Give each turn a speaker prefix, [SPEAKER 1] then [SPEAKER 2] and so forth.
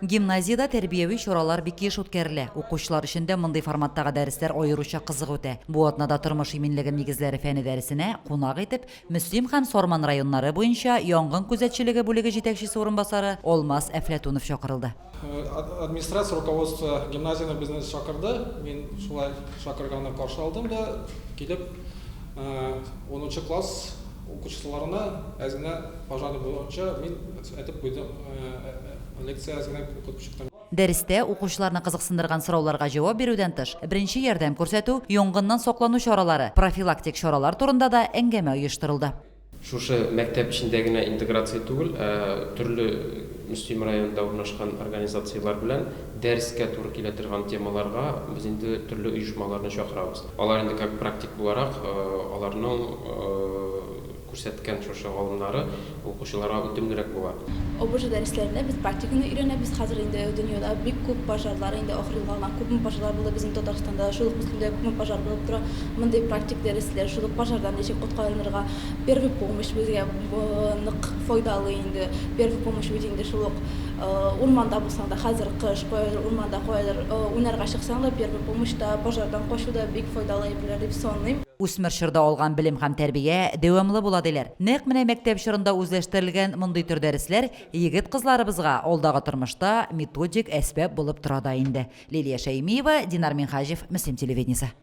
[SPEAKER 1] Гимназиядә тәрбияви чаралар бик еш үткәрелә. Укучылар өчен дә мондый форматтагы дәресләр аеруча кызык үтә. Бу атнада Тормыш иминлеге нигезләре фәне дәресенә кунак итеп Мөслим һәм Сарман районнары буенча янгын күзәтчелеге бүлеге җитәкчесе урынбасары Алмаз Әфләтунов чакырылды.
[SPEAKER 2] Администрация, руководство гимназияне безне чакырды. Мин шулай чакырганны каршы алдым да, килеп, унынчы класс укучыларына әз генә пожарный буенча мин әйтеп куйдым, лекция әз генә укытып чыктым.
[SPEAKER 1] Дәрестә укучыларны кызыксындырган сорауларга җавап бирүдән тыш, беренче ярдәм күрсәтү, янгыннан саклану чаралары, профилактик чаралар турында да әңгәмә оештырылды.
[SPEAKER 3] Шушы мәктәп эчендә генә интеграция түгел, ә төрле Мөслим районында урнашкан организацияләр белән дәрескә туры килә торган темаларга без инде төрле оешмаларны чакырабыз. Алар инде как практик буларак, аларның күрсәткән шушы алымнары укучыларга үтемлерәк була.
[SPEAKER 4] ОБЖ дәресләрендә без практиканы өйрәнәбез. Хәзер инде дөньяда бик күп пожарлар, инде ахыр елга гына күпме пожарлар булды безнең Татарстанда, шул ук Мөслимдә күпме пожар булып тора. Мондый практик дәресләр, шул ук пожардан ничек коткарынырга, первый помощь безгә нык файдалы инде. Первый помощь бит инде шул ук урманда булсаң да, хәзер кыш, каядыр урманда, каядыр уйнарга чыксаң да, первый помощь та, пожардан качу да бик файдалы әйберләр дип саныйм.
[SPEAKER 1] Үсмер чорда алган белем һәм тәрбия дәвамлы була, диләр. Нәкъ менә мәктәп чорында үзләштерелгән мондый төр дәресләр егет-кызларыбызга алдагы тормышта методик әсбап булып тора да инде. Лилия Шәймиева, Динар Минһаҗев, Мөслим телевидениесе.